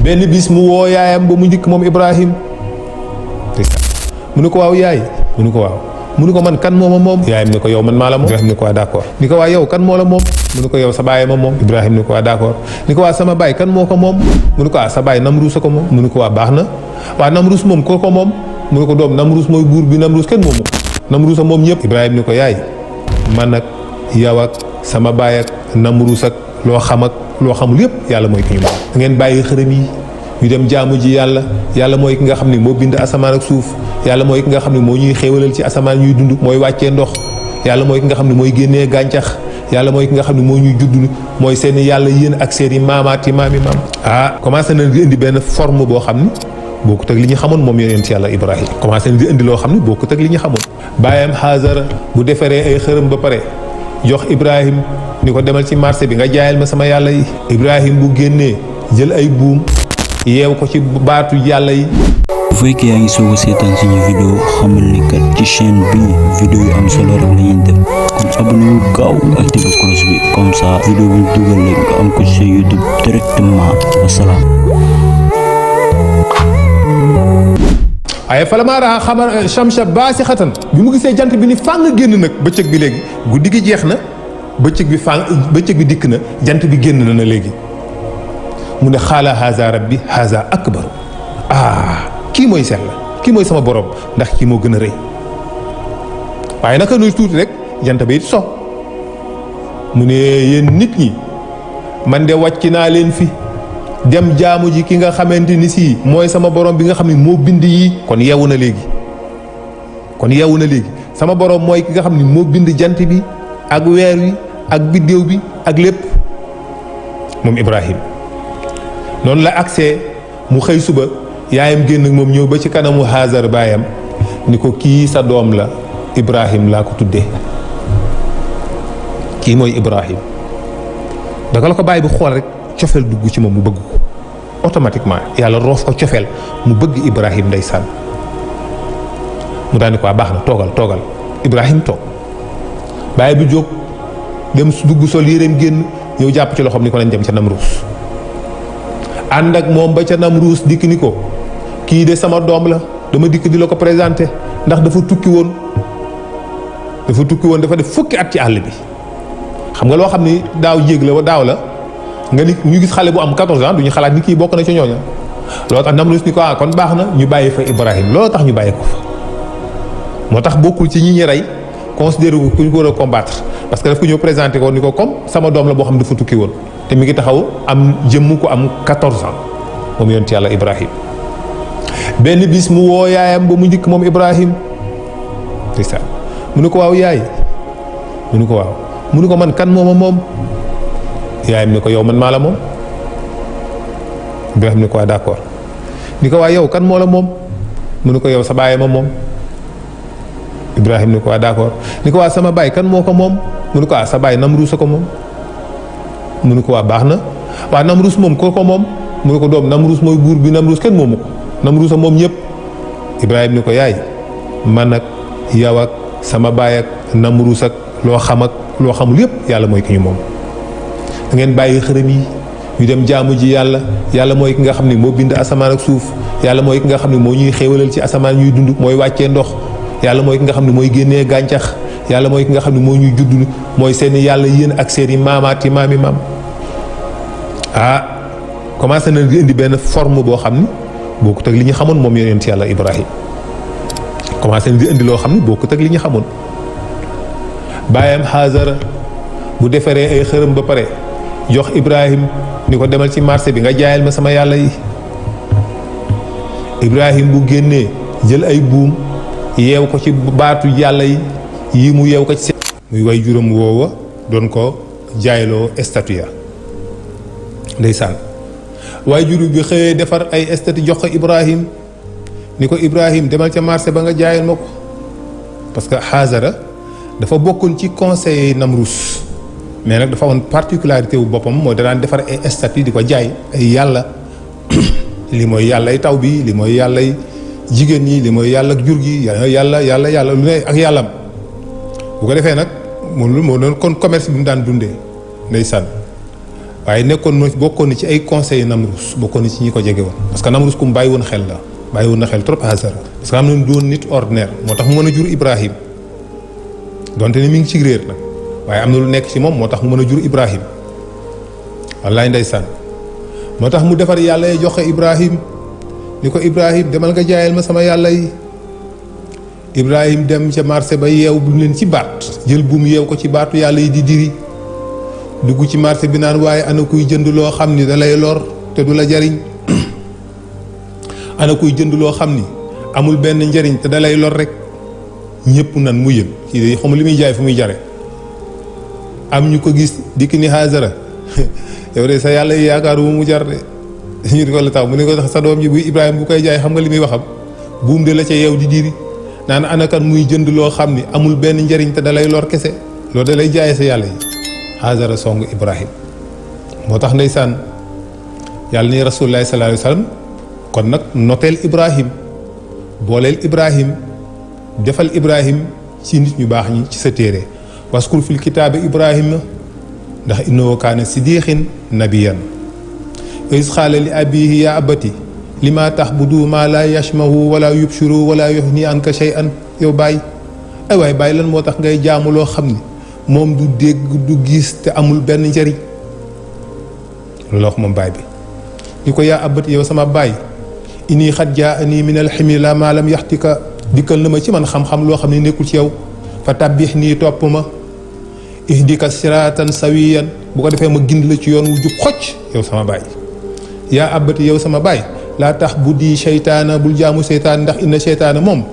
benn bis mu woo yaayam ba mu njëkk moom Ibrahim mu ne ko waaw yaay mu ne ko waaw mu ne ko man kan moo ma moom yaayam ne ko yow man maa la moom Ibrahim ne ko waa d'accord ni ko waa yow kan moo la moom mu ne ko yow sa baay ma moom Ibrahim ne ko waa d'accord ni ko waa sama baay kan moo ko moom mu ne ko sa baay Namruus a ko moom mu ne ko waa baax na waa Namruus moom ko moom mu ne ko doom Namruus mooy buur bi Namruus kenn moomu ko Namruus a moom ñëpp Ibrahim ne ko yaay man ak yow ak sama baay ak Namruus ak loo xam ak loo xamul yëpp yàlla mooy ki ñu moom da ngeen bàyyi xërëm yi ñu dem jaamu ji yàlla mooy ki nga xam ne moo bind asamaan ak suuf yàlla mooy ki nga xam ne moo ñuy xéewalal ci asamaan ñuy dund mooy wàccee ndox yàlla mooy ki nga xam ne mooy génnee gàncax yàlla mooy ki nga xam ne moo ñuy judd mooy seen yàlla yéen ak seen i maamaat yi maami maam commencé na di indi benn forme boo xam ne bokkut ak li ñu xamoon moom yonent yàlla Ibrahim commencé na di indi loo xam ne bokkut ak li ñu xamoon baayam Haazara bu defaree ay xërëm ba pare jox Ibrahim ni ko demal ci marché bi nga jaayal ma sama yàlla yi Ibrahim bu génnee jël ay buum yeew ko ci baatu yàlla yi. bu fekkee yaa ngi soog a seetaan suñu vidéo xamal ni kat ci chaîne bi vidéo yu am solo rek la ñuy def kon abonné wu gaaw activé cloche bi comme ça vidéo bu dugal rek nga am ko ci YouTube directement wasalaam. waaye falamaa raa xamar shamsa baasixatan bi mu gisee jant bi ni fàng génn nag bëccëg bi léegi guddi gi jeex na bëccëg bi dikk na jant bi génn na léegi mu ne xaala haza rabbi haza akbar kii mooy sell kii mooy sama borom ndax kii moo gën a rëy waaye naka nuy tuuti rek jant ba it so mu ne yéen nit ñi man de wàcc naa leen fi dem jaamu ji ki nga xamante ni si mooy sama borom bi nga xam ne moo bind yi kon yeewu na léegi sama borom mooy ki nga xam ne moo bind jant bi ak weer wi ak biddéew bi ak lépp moom Ibrahim noonu la agsee mu xëy suba yaayam génn moom ñëw ba ci kanamu Haazar baayam ni ko kii sa doom la Ibrahim laa ko tuddee kii mooy Ibrahim danga la ko bàyyi bu xool rek cofeel dugg ci moom mu bëgg ko automatiquement yàlla roof ko cofeel mu bëgg Ibrahim ndeysaan mu daal ni ko baax na toogal Ibrahim toog bàyyi bi jóg dem dugg sol yéreem génn ñëw jàpp ci loxoom ni ko nañ dem ca Namruus ànd ak moom ba ca Namruus dikk ni ko kii de sama doom la dama dikk di la ko présenté ndax dafa tukki woon dafa def fukki at ci àll bi xam nga loo xam ni daaw jéeg la daaw la nga ni ñu gis xale bu am 14 ans du ñu xalaat ni kii bokk na ci ñooña loolu tax Namruus ni ko kon baax na ñu bàyyi fa Ibrahim loolu tax ñu bàyyi ko fa moo tax bokkul ci ñi ñi rey considéré ko ku ñu ko war a combattre parce que daf ko ñëw présenté ko ni ko comme sama doom la boo xam ne dafa tukki woon te mi ngi taxaw am jëmm ko am 14 ans moom yonent yàlla Ibrahim benn bis mu woo yaayam ba mu njëkk moom Ibrahim mu ne ko waaw yaay mu ne ko waaw mu ne ko man kan moo ma moom yaayam ne ko yow man maa la moom Ibrahim ne ko waa d'accord ni ko waa yow kan moo la moom mu ne ko yow sa baay ma moom Ibrahim ne ko waa d'accord ni ko waa sama baay kan moo ko moom mu ne ko sa baay Namruus a ko moom mu ne ko waa baax na waa Namruus moom ko moom mu ne ko doom Namruus mooy buur bi Namruus kenn moomu ko Namruus a moom ñëpp Ibrahim ne ko yaay man ak yow ak sama baay ak Namruus ak loo xam ak loo xamul yëpp yàlla mooy ki ñu moom da ngeen bàyyi xërëm yi ñu dem jaamu ji yàlla mooy ki nga xam ne moo bind asamaan ak suuf yàlla mooy ki nga xam ne moo ñuy xéewalal ci asamaan ñuy dund mooy wàccee ndox yàlla mooy ki nga xam ne mooy génnee gàncax yàlla mooy ki nga xam ne moo ñuy judd mooy seen yàlla yéen ak seen i maamaat yi maami maam commencé na di indi benn forme boo xam ne bokkut ak li ñu xamoon moom yonent yàlla Ibrahim commencé na di indi loo xam ne bokkut ak li ñu xamoon baayam Haazara bu defaree ay xërëm ba pare jox Ibrahim ni ko demal ci marché bi nga jaayal ma sama yàlla yi Ibrahim bu génnee jël ay buum yeew ko ci baatu yàlla yi mu yeew ko ci muy way juróom woowa doon ko jaayloo statue ya ndeysaan waaye juru bi xëyee defar ay statue jox ko Ibrahim ni ko Ibrahim demal ca marché ba nga jaayal ma ko parce que Haazara dafa bokkoon ci conseiller Namruus mais nag dafa amoon particularité wu boppam mooy danaan defar ay statue di ko jaay ay yàlla li mooy yàllay taw bi li mooy yàllay jigéen ñi li mooy yàlla ak jur gi yàlla lu ne ak yàllam bu ko defee nag moo doon kon commerce bi mu daan dundee ndeysaan waaye bokkoon na ci ay conseils Namrus bokkoon na ci ñi ko jege woon parce que Namrus ku mu bàyyi woon xel la bàyyi woon na xel trop Haazara parce que am na doon nit ordinaire moo tax mu mën a jur Ibrahim donte ni mi ngi ci réer nag waaye am na lu nekk ci moom moo tax mu mën a jur Ibrahim wallaay ndeysaan moo tax mu defar yàlla yi joxe Ibrahim ni ko Ibrahim demal nga jaayal ma sama yàlla yi Ibrahim dem ca marché ba yeew bu leen ci baat jël buum yeew ko ci baatu yàlla yi di diri dugg ci marché bi naan waaye ana kuy jënd loo xam ni da lay lor te du la jariñ ana kuy jënd loo xam ni amul benn njariñ te da lay lor rek ñëpp nan mu yëm kii de xamul li muy jaay fu muy jare am ñu ko gis dikk ni Haazara yow de sa yàlla yi yaakaar bu mu jar de ñu di ko la taw mu ne ko tax sa doom ji bu Ibrahima bu koy jaay xam nga li muy waxam buum de la ca yeew di diri naan anakan muy jënd loo xam ni amul benn njariñ te da lay lor kese loolu da lay jaayee sa yàlla yi Haazara song Ibrahim moo tax ndeysaan yàlla ni rasulullahi sallallahu alayhi wa sallam kon nag noteel Ibrahim booleel Ibrahim defal Ibrahim ci nit ñu baax ñi ci sa téere waskur fil kitaabi Ibrahima ndax innahu kaana siddiqin nabiyan is xaala li abihi ya abati lima taxbudu ma la yashmahu wala yubshiru wala yuxni anka shay'an yow bàyyi ay waay bàyyi lan moo tax ngay jaamu loo xam ni moom du dégg du gis te amul benn njariñ loolu wax moom baay bi ni ko yaa abati yow sama baay inni xat jaa ani min alximi la ma lam yaxtika dikkal na ma ci man xam-xam loo xam ne nekkul ci yow fa tabbix nii topp ma ihdika siratan sawiyan bu ko defee ma gind la ci yoon wu jub xocc yow sama baay yaa abati yow sama baay laa tax bu di seytaana bul jaamu seytaan ndax inna seytaana moom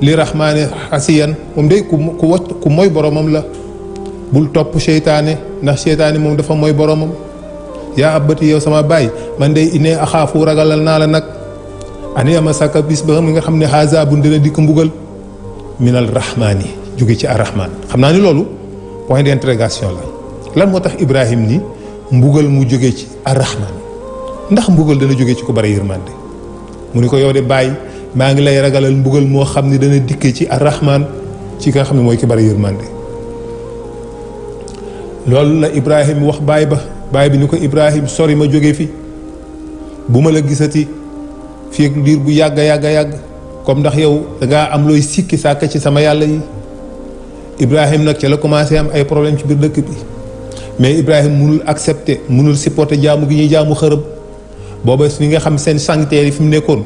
li raxmaane xasiyan moom day ku mooy boromam la bul topp seytaane ndax seytaane moom dafa mooy boromam yaa abati yow sama baay man day inee axaafu ragalal naa la nag ani ama saka bis ba nga xam ne haza bu dina dikk mbugal minal rahmaani jóge ci arrahman xam naa ni loolu point d'interrogation la lan moo tax Ibrahim ni mbugal mu jóge ci arrahman ndax mbugal dana jóge ci ku bari yërmande mu ni ko yow de bàyyi maa ngi lay ragalal mbugal moo xam ne dana dikkee ci arrahman ci nga xam ne mooy ki bari yërmande loolu la Ibrahim wax baay bi ni ko Ibrahim sori ma jóge fi bu ma la gisati fii ak diir bu yàgg comme ndax yow dangaa am looy sikki sàkk ci sama yàlla yi Ibrahim nag ca la commencé am ay problème ci biir dëkk bi mais Ibrahim mënul accepter mënul supporter jaamu gi ñuy jaamu xërëm booba ni nga xam seen sanctuaire yi fi mu nekkoon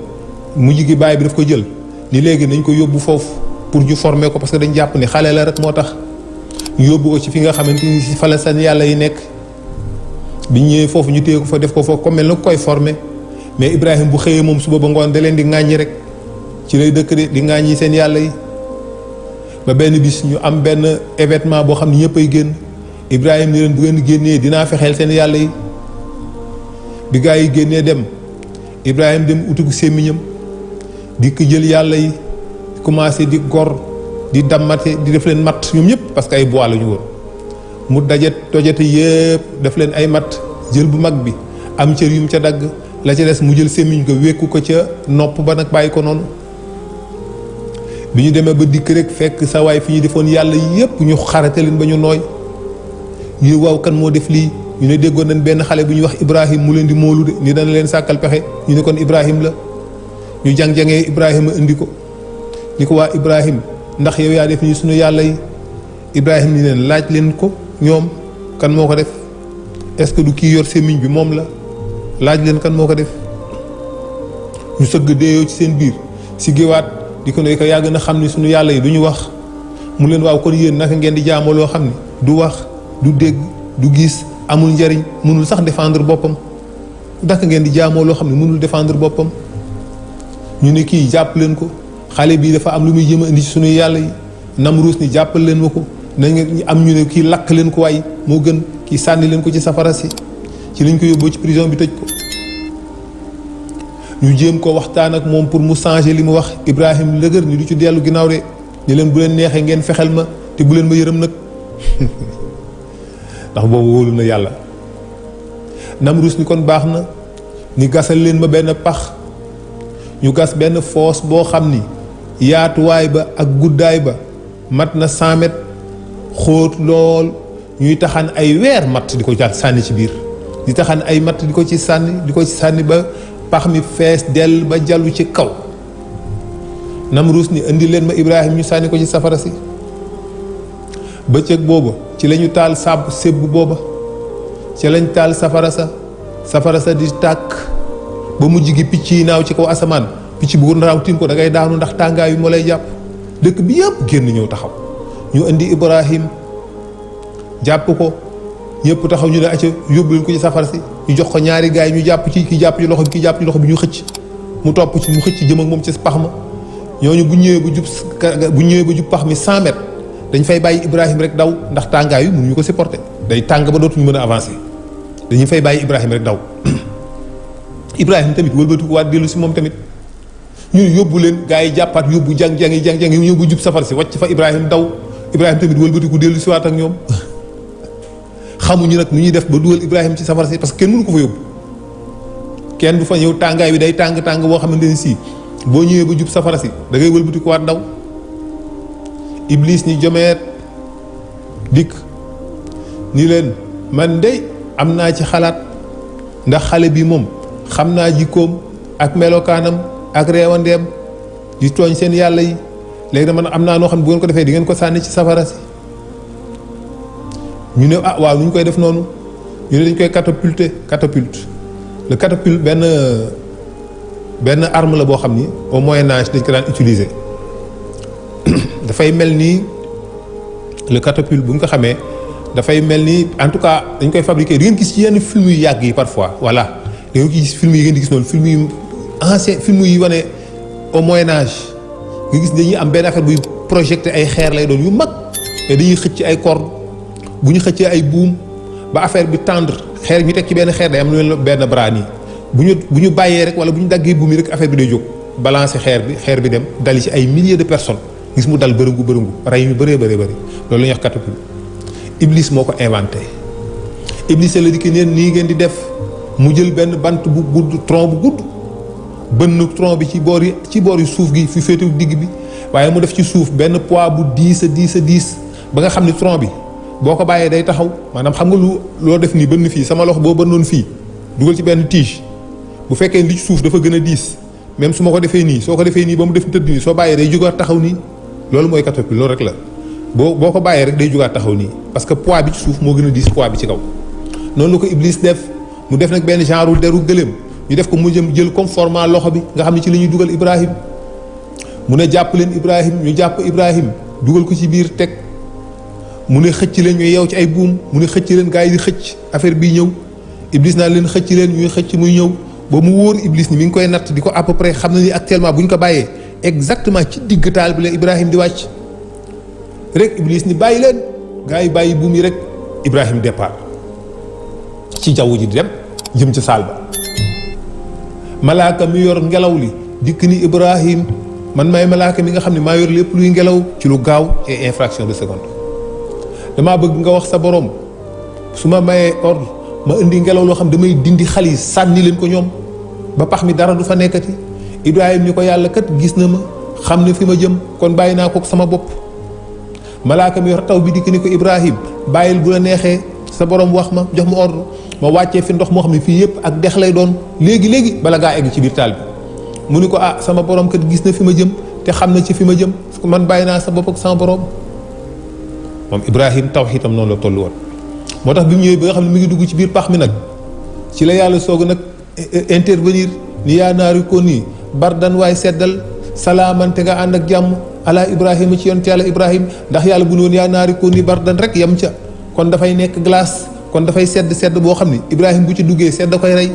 mujj gi baay bi daf ko jël ni léegi nañ ko yóbbu foofu pour ñu former ko parce que dañ jàpp ni xale la rek moo tax ñu yóbbu ko ci fi nga xamante ni si fa la seen yàlla yi nekk bi ñëwee foofu ñu téye ko fa def ko foofu comme mel na koy former mais Ibrahim bu xëyee moom suba ba ngoon da leen di ŋàññi rek ci lay dëkk de di ŋàññi seen yàlla yi ba benn bis ñu am benn événement boo xam ne ñëpp ay génn Ibrahim ni leen bu ngeen génnee dinaa fexeel seen yàlla yi bi gaa yi génnee dem Ibrahim dem utugu sémmiñam di ko jël yàlla yi commencé di gor di dammate di def leen matt ñoom ñëpp parce que ay bois la ñu woon mu tojate yëpp def leen ay matt jël bu mag bi am cër yu mu ca dagg la ca des mu jël sémmiñ ko wékku ko ca nopp ba nag bàyyi ko noonu bi ñu demee ba dikk rek fekk sa waay fi ñu defoon yàlla yëpp ñu xarate leen ba ñu nooy ñu waaw kan moo def lii ñu ne déggoon nañ benn xale bu ñuy wax Ibrahim mu leen di moolu de ni dana leen sàkkal pexe ñu ne kon Ibrahim la ñu jàng-jangee Ibrahima indi ko ni ko waa Ibrahim ndax yow yaa def nii suñu yàlla yi Ibrahim ni leen laaj leen ko ñoom kan moo ko def est-ce que du kii yor sémmiñ bi moom la laaj leen kan moo ko def ñu sëgg deeyoo ci seen biir si géwaat di ko ne ko yaa gën a xam ni suñu yàlla yi du ñu wax mu leen waaw kon yéen naka ngeen di jaamoo loo xam ne du wax du dégg du gis amul njariñ mënul sax défendre boppam naka ngeen di jaamoo loo xam ne mënul défendre boppam ñu ne kii jàpp leen ko xale bii dafa am lu muy jëm a indi ci suñu yàlla yi Namruus ni jàppal leen ma ko na ngeen am ñu ne kii lakk leen ko waay moo gën kii sànni leen ko ci safara si ci lañ ko yóbboo ci prison bi tëj ko ñu jéem ko waxtaan ak moom pour mu changer li mu wax Ibrahim lëgër ni du ci dellu ginnaaw de ni leen bu leen neexee ngeen fexel ma te bu leen ma yërëm nag ndax boobu wóolu na yàlla Namruus ni kon baax na ni gasal leen ma benn pax ñu gas benn foos boo xam ni yaatuwaay ba ak guddaay ba mat na 100 mètres xóot lool ñuy taxaan ay weer matt di ko jàll sànni ci biir di taxan ay matt di ko ci sànni ba pax mi fees dell ba jàllu ci kaw. Namruus ni indi leen ma Ibrahim ñu sànni ko ci safara si. bëccëg booba ci lañu taal sébbu booba ci lañ taal safara sa di tàkk ba mujj gi picc yi naaw ci kaw asamaan picc bu naaw tin ko da ngay daanu ndax tàngaay wi moo lay jàpp. dëkk bi yëpp génn ñëw taxaw ñu indi Ibrahim jàpp ko ñëpp taxaw ñu ne acca yóbbu leen ko ci safara si ñu jox ko ñaari gaay yi ñu jàpp ci ki jàpp ci loxo bi ki jàpp ci loxo bi ñu xëcc mu topp ci mu xëcc jëm ak moom ci pax ma. ñooñu bu ñëwee ba jub pax mi 100 mètres dañ fay bàyyi Ibrahim rek daw ndax tàngaay wi mënuñu ko supporter day tàng ba dootuñu mën a avancer dañuy fay bàyyi Ibrahim rek daw. Ibrahim tamit wëlbatiku waat dellu si moom tamit ñu yóbbu leen gaa yi jàppaat yóbbu jàng ñëw bu jub safar si wàcc fa Ibrahim daw Ibrahim tamit wëlbatiku dellu si waat ak ñoom. xamuñu nag nu ñuy def ba dugal Ibrahim ci safara si parce que kenn mënu ko fa yóbbu kenn du fa ñëw tàngaay bi day tàng boo xamante ne si boo ñëwee ba jub safara si da ngay wëlbati ko waat daw. Iblis ni jomeet dikk ni leen man de am naa ci xalaat ndax xale bi moom xam naa jikkoom ak melokaanam ak reewandeem di tooñ seen yàlla yi léegi dama am naa noo xam ne bu ngeen ko defee di ngeen ko sànni ci safara si. ñu ne ah waaw nu ñu koy def noonu ñu ne dañ koy catapulte le catapulte benn arme la boo xam ni au Moyen Âge dañ ko daan utiliser dafay mel ni le catapulte bu nga ko xamee dafay mel ni en tout cas dañ koy fabriquer di ngeen gis ci yenn film yu yàgg yi parfois voilà da ngeen gis film yi ngeen di gis noonu film yu ancien film yi wane au Moyen Âge nga gis dañuy am benn affaire buy projeté ay xeer lay doon yu mag te dañuy xëcc ay corde bu ñu xëccee ay buum ba affaire bi tendre xeer ñu teg ci benn xeer day am lu benn bras nii bu ñu bàyyee rek wala bu ñu daggee buum yi rek affaire bi day jóg balancer xeer bi dem dali ci ay milliers de personnes gis mu dal bërëngu rey ñu bëree bëri loolu la ñuy wax catapulte. Iblis moo ko inventé Iblis la di ki neen nii ngeen di def mu jël benn bant bu gudd tronc bu gudd bënn tronc bi ci boor yi suuf gi fi féetewu digg bi waaye mu def ci suuf benn poids bu diis ba nga xam ni tronc bi. boo ko bàyyee day taxaw maanaam xam nga loo def nii bënn fii sama loxo boo bënnoon fii dugal ci benn tige bu fekkee li ci suuf dafa gën a diis même su ma ko defee nii soo ko defee nii ba mu def tëdd nii soo bàyyee day jógaat taxaw nii loolu mooy catapulte loolu rek la boo ko bàyyee rek day jógaat taxaw nii parce que poids bi ci suuf moo gën a diis poids bi ci kaw. noonu la ko Iblis def mu def nag benn genre deru gëléem ñu def ko mu jël comme format loxo bi nga xam ne ci la ñuy dugal Ibrahim mu ne jàpp leen Ibrahim ñu jàpp Ibrahim dugal ko ci biir teg. mu ne xëcc leen ñuy yeew ci ay buum mu ne xëcc leen gaa yi di xëcc affaire bii ñëw Iblis naa leen xëcc leen ñuy xëcc muy ñëw ba mu wóor Iblis ni mi ngi koy natt di ko à peu près xam na ni actuellement bu ñu ko bàyyee exactement ci digg taal bi la Ibrahim di wàcc rek Iblis ni bàyyi leen gaa yi bàyyi buum yi rek Ibrahim départ ci jaww ji di dem jëm ci saal ba. malaaka mi yor ngelaw li dikk ni Ibrahim man may malaaka mi nga xam ne maa yor lépp luy ngelaw ci lu gaaw et infraction de seconde. damaa bëgg nga wax sa borom su ma mayee ordre ma indi ngelaw loo xam damay dindi xal yi sànni leen ko ñoom ba pax mi dara du fa nekkati Ibrahim ni ko yàlla kat gis na ma xam ne fi ma jëm kon bàyyi naa ko sama bopp. malaaka mi yor taw bi dikk ni ko Ibrahim bàyyil bu la neexee sa borom wax ma jox ma ordre ma wàccee fi ndox moo xam ne fii yëpp ak dex lay doon léegi bala ngaa egg ci biir taal bi. mu ni ko ah sama borom kat gis na fi ma jëm te xam na ci fi ma jëm man bàyyi naa sa bopp ak sama borom. moom Ibrahim tawxiitam noonu la toll woon moo tax bi mu ñëwee ba nga xam ne mi ngi dugg ci biir pax mi nag ci la yàlla soog nag intervenir ni yaa naari ko nii bardan waay seddal salaamante nga ànd ak jàmm ala Ibrahima ci yonent yàlla Ibrahim ndax yàlla bu ne woon yaa naari ko nii bardan rek yam ca kon dafay nekk glace kon dafay sedd boo xam ni Ibrahim bu ci duggee sedd koy rey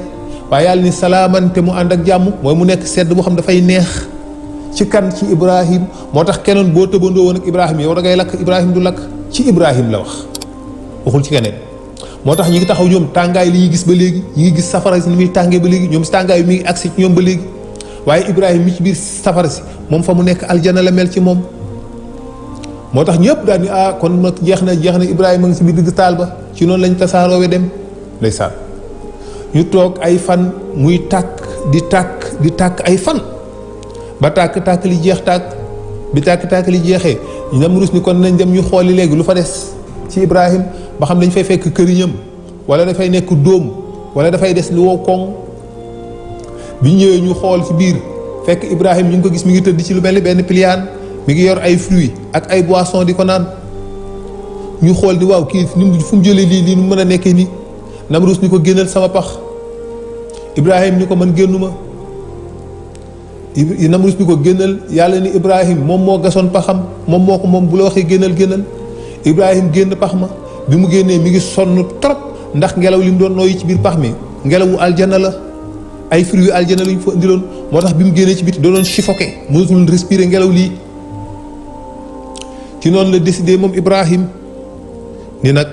waaye yàlla ni salaamante mu ànd ak jàmm mooy mu nekk sedd boo xam dafay neex ci kan ci Ibrahim moo tax keneen boo tëbandoo woon ak Ibrahim yow da ngay lakk Ibrahim du lakk. ci Ibrahim la wax waxul ci keneen moo tax ñi ngi taxaw ñoom tàngaay li ñuy gis ba léegi ñi ngi gis safara si ni muy tàngee ba léegi ñoom si tàngaay bi mi ngi agsi ci ñoom ba léegi waaye Ibrahim mi ci biir safara si moom fa mu nekk aljana la mel ci moom moo tax ñëpp daal ni kon nag jeex na Ibrahima a ngi si biir digg taal ba ci noonu lañ tasaaroowe dem ndeysaan ñu toog ay fan muy tàkk di tàkk ay fan ba tàkk li jeex bi tàkk li jeexee Namruus ni kon nañ dem ñu xooli léegi lu fa des ci Ibrahim ba xam dañ fay fekk këriñam wala dafay nekk dóom wala dafay des lu wow koŋ. bi ñëwee ñu xool ci biir fekk Ibrahim ñu ngi ko gis mi ngi tëdd ci lu mel ni benn pliaan mi ngi yor ay fruits ak ay boissons di ko naan ñu xool di waaw kii fu mu jëlee lii nu mën a nekkee nii. Namrus ni ko génnal sama pax Ibrahim ni ko man génnuma Namrus ni ko génnal yàlla ni Ibrahim moom moo gasoon paxam moom moo ko moom bu la waxee génnal Ibrahim génn pax ma bi mu génnee mi ngi sonn trop ndax ngelaw li mu doon nooyi ci biir pax mi ngelawu aljana la ay fruits aljana lañ fa indiloon moo tax bi mu génnee ci biti doon suffoqué mënatul respirer ngelaw lii ci noonu la décidé moom Ibrahim ni nag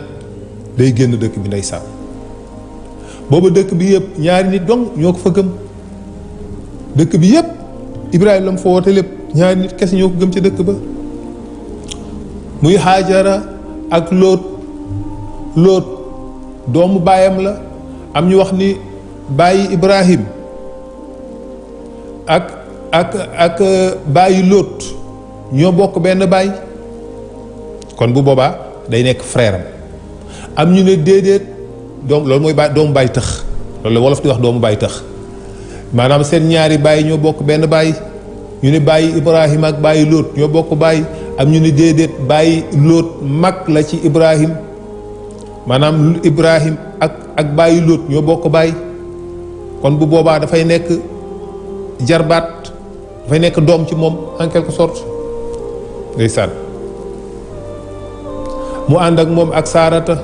day génn dëkk bi ndeysaan booba dëkk bi yëpp ñaari nit dong ñoo ko fa gëm dëkk bi yëpp Ibrahima la mu fa woote lépp ñaari nit kese ñoo ko gëm ci dëkk ba muy Haajara ak Lóot doomu baayam la am ñu wax ni bàyyi Ibrahim ak bàyyi Lóot ñoo bokk benn baay kon bu boobaa day nekk frère am ñu ne déedéet loolu mooy doomu baay tëx loolu la wolof di wax doomu baay tëx maanaam seen ñaari baay ñoo bokk benn baay ñu ne bàyyi Ibrahim ak bàyyi Lóot ñoo bokk baay am ñu ne déedéet bàyyi Lóot mag la ci Ibrahim maanaam Ibrahim ak bàyyi Lóot ñoo bokk baay kon bu boobaa dafay nekk jarbaat dafay nekk doom ci moom en quelque sorte ndeysaan mu ànd ak moom ak Saarata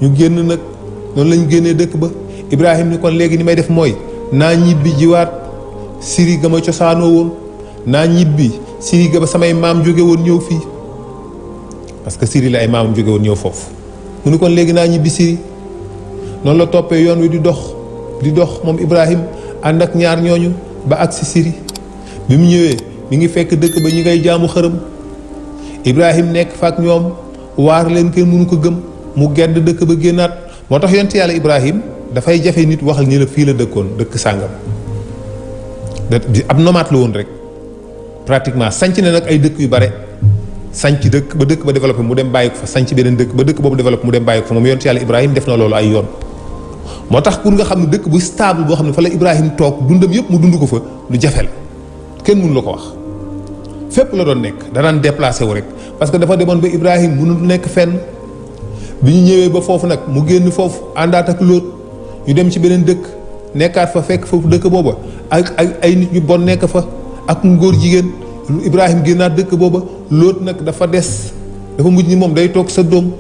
ñu génn nag noonu lañu génnee dëkk ba Ibrahim ni kon léegi ni may def mooy naa ñibbi jiwaat Siri ga ma cosaanoo woon naa ñibbi Siri ga ba samay maam jóge woon ñëw fii parce que Siri la ay maamam jóge woon ñëw foofu mu ni kon léegi naa ñibbi Siri noonu la toppee yoon wi di dox moom Ibrahim ànd ak ñaar ñooñu ba ak si Siri bi mu ñëwee mi ngi fekk dëkk ba ñi ngay jaamu xërëm Ibrahim nekk fa ak ñoom waar leen kenn mënu ko gëm mu gedd dëkk ba génnaat moo tax yonent yàlla Ibrahim dafay jafe nit waxal ni la fii la dëkkoon dëkk sàngam ab nomade la woon rek pratiquement sanc na nag ay dëkk yu bare sanc dëkk ba développé mu dem bàyyi ko fa sanc beneen dëkk ba dëkk boobu développé mu dem bàyyi ko fa moom yonent yàlla Ibrahim def na loolu ay yoon moo tax pour nga xam ne dëkk bu stable boo xam ne fa la Ibrahim toog dundam yëpp mu dund ko fa lu jafe la kenn mënu la ko wax fépp la doon nekk danaan déplacé wu rek parce que dafa demoon ba Ibrahim mënul nekk fenn bi ñu ñëwee ba foofu nag mu génn foofu àndaat ak Lóot ñu dem ci beneen dëkk nekkaat fa fekk foofu dëkk booba ak ay nit ñu bon nekk fa ak ngóor jigéen Ibrahim génnaat dëkk booba Lóot nag dafa des dafa mujj ni moom day toog sa doom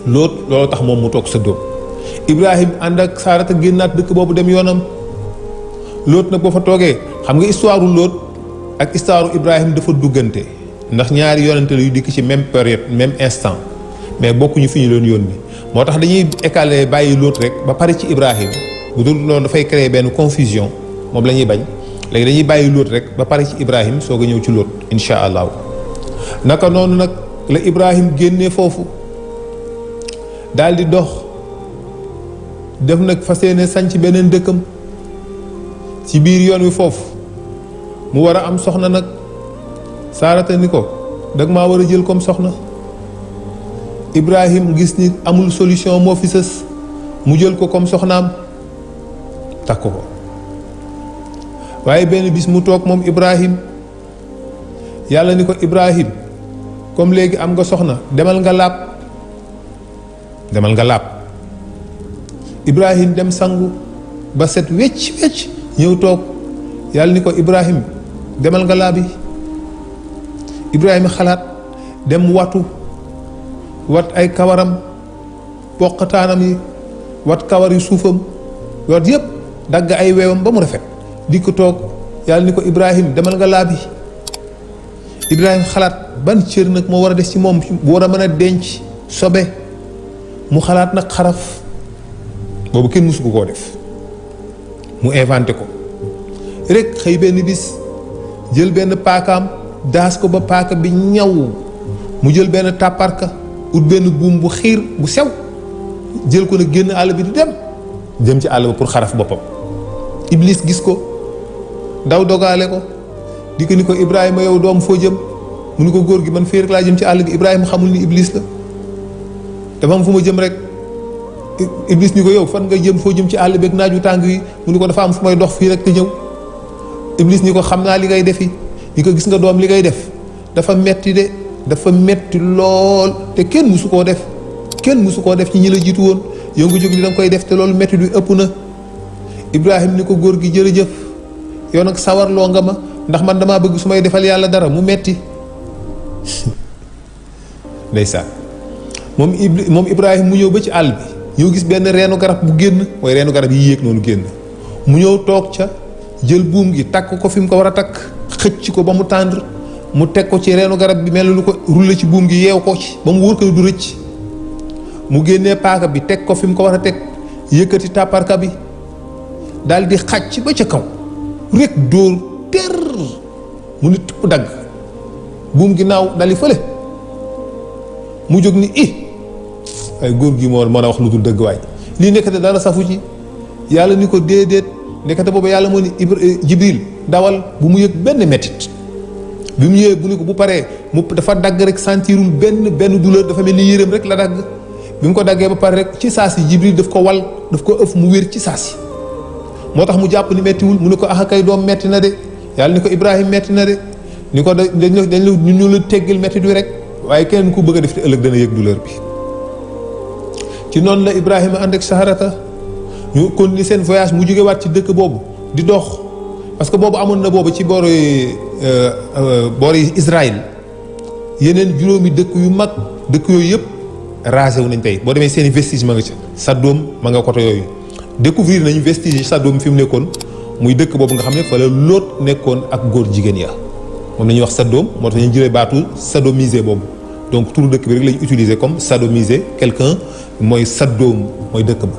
Lóot loolu tax moom mu toog sa doom Ibrahim ànd ak Saarata génnaat dëkk boobu dem yoonam Lóot nag boo fa toogee xam nga histoire Lóot ak histoire Ibrahim dafa duggante ndax ñaari yonante la yu dikk ci même période même instant mais bokkuñu fi ñu doon yónni moo tax dañuy écaler bàyyi Lóot rek ba pare ci Ibrahim bu dul loolu dafay créer benn confusion moom la ñuy bañ léegi dañuy bàyyi Lóot rek ba pare ci Ibrahim soog a ñëw ci Lóot incha allahu naka noonu nag la Ibrahim génnee foofu daal di dox def nag fas yéene sanc beneen dëkkam ci biir yoon wi foofu mu war a am soxna nag Saarata ni ko dag maa war a jël comme soxna Ibrahim gis ni amul solution moo fi sës mu jël ko comme soxnaam takk ko waaye benn bis mu toog moom Ibrahim yàlla ni ko Ibrahim comme léegi am nga soxna demal nga laab Ibrahim dem sangu ba set wecc ñëw toog yàlla ni ko Ibrahim demal nga laabi Ibrahima xalaat dem wat ay kawaram poqataanam yi wat kawar yu suufam wat yëpp dagg ay weewam ba mu rafet di ko toog yàlla ni ko Ibrahim demal nga laabi Ibrahima xalaat ban cër nag moo war a des ci moom bu war a mën a denc sobe mu xalaat nag xaraf boobu kenn mësu ko koo def mu inventé ko rek xëy benn bis jël benn paakaam daas ko ba paaka bi ñaw mu jël benn tàpparka ut benn buum bu xiir bu sew jël ko nag génn àll bi di dem ci àll ba pour xaraf boppam Iblis gis ko daw dogaale ko di ko ni ko Ibrahima yow doom foo jëm mu ni ko góor gi man fii rek laa jëm ci àll bi Ibrahima xamul ni Iblis la dafa am fu ma jëm rek Iblis ni ko yow fan nga jëm foo jëm ci àll beeg naaju tàng yi mu ni ko dafa am fu may dox fii rek te ñëw. Iblis ni ko xam naa li ngay defi ni ko gis nga doom li ngay def dafa metti de dafa metti lool te kenn musu koo def ci ñi la jiitu woon yow nga jóg ni danga koy def te loolu metti du ëpp na. Ibrahim ni ko góor gi jërëjëf yow nag sawarloo nga ma ndax man damaa bëgg su may defal yàlla dara mu metti ndeysaan moom Ibrahim mu ñëw ba ci àll bi ñëw gis benn reenu garab bu génn mooy reenu garab yi yéeg noonu génn mu ñëw toog ca jël buum gi takk ko fi mu ko war a takk xëcc ko ba mu tàndr mu teg ko ci reenu garab bi mel lu ko rulle ci buum gi yeew ko ci ba mu wóor ko du rëcc mu génnee paaka bi teg ko fi mu ko war a teg yëkkati tàpparka bi daal di xàcc ba ca kaw rek dóor ter mu nit ku dagg buum gi naaw dali fële mu jóg ni ay góor gi moo mën a wax lu dul dëgg waay lii nekkate dara safu ci yàlla ni ko déedéet nekkate boobu yàlla moo ni Jibril dawal bu mu yëg benn mettit bi mu ñëwee bu ni ko bu paree mu dafa dagg rek sentirul benn douleur dafa mel ni yéreem rek la dagg bi mu ko daggee ba pare rek ci saasi Jibril daf ko wal daf ko ëf mu wér ci saasi moo tax mu jàpp ni mettiwul mu ne ko kay doom metti na de yàlla ni ko Ibrahim metti na de ni ko dañ ñu la teggil mettit wi rek waaye keneen ku bëgg a def te ëllëg dana yëg douleur bi ci noonu la Ibrahima ànd ak Saharata ñu continuer seen voyage mu jóge waat ci dëkk boobu di dox parce que boobu amoon na boobu ci boori Israël yeneen juróomi dëkk yu mag dëkk yooyu yëpp rasé wu nañ tey boo demee seen i vestige ma nga ca Sadom ma nga côté yooyu découvrir nañu vestige Sadom fi mu nekkoon muy dëkk boobu nga xam ne fa la Lóot nekkoon ak góor jigéen ya moom la ñuy wax Sadom moo tax ñu jëlee baatu sadomisé boobu donc turu dëkk bi rek lañu utiliser comme sadomiser quelqu'un mooy Sadom mooy dëkk ba.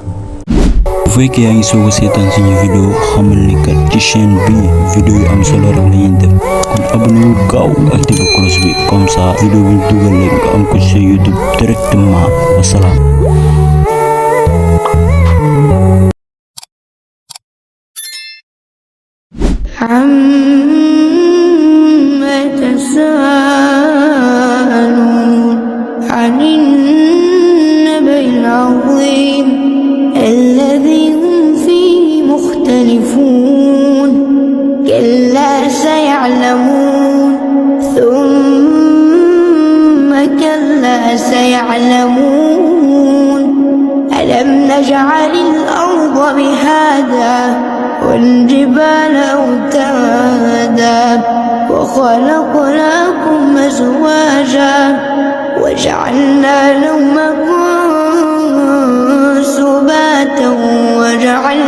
bu fekkee yaa ngi soog a seetaan suñu vidéo xamal ni kat ci chaîne bi vidéo yu am solo rek la ñuy def kon abonné wu gaaw activé cloche bi comme ça vidéo bu ñu dugal rek nga am ko ci YouTube directement wasalaam. عما يتساءلون عن النبأ العظيم الذي هم فيه مختلفون كلا سيعلمون ثم كلا سيعلمون ألم نجعل الأرض مهادا والجبال أوتادا وخلقناكم أزواجا وجعلنا نومكم سباتا وجعلنا